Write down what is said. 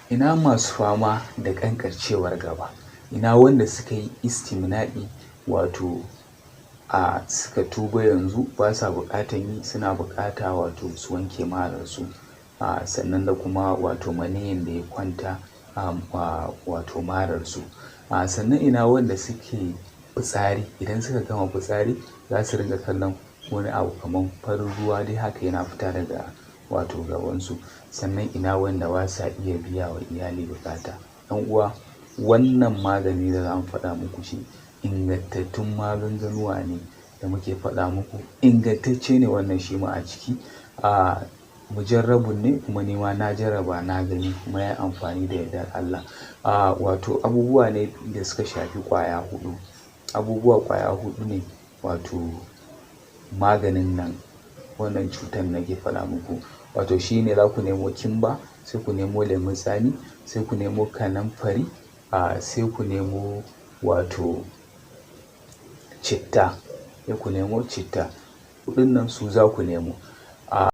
Ina masu fama da ƙanƙarcewar gaba, ina wanda suka yi istimna'i, wato a suka tuba yanzu ba sa buƙatan yi, suna buƙata wato su wanke mararsu, sannan da kuma wato maniyyin da ya kwanta a wato mararsu. Sannan ina wanda suke fitsari, idan suka gama fitsari za su ringa kallon wani abu kaman farin ruwa dai haka yana fita daga wato gabansu. Sannan ina wanda ba sa iya biya wa iyali buƙata. ‘Yan uwa, wannan magani da za mu faɗa muku shi ingantattun magungunuwa ne da muke faɗa muku, ingantacce ne wannan shi ma a ciki a mujarrabun ne, kuma ni ma na jarraba na gani kuma ya yi amfani da yardar Allah. Wato abubuwa ne da suka shafi ƙwaya huɗu, abubuwa ƙwaya huɗu ne wato maganin nan wannan cutar nake faɗa muku. Wato shi ne za ku nemo kimba, sai ku nemo lemun tsami, sai ku nemo kanamfari, sai ku nemo wato citta, sai ku nemo citta. Huɗun nan su za ku nemo.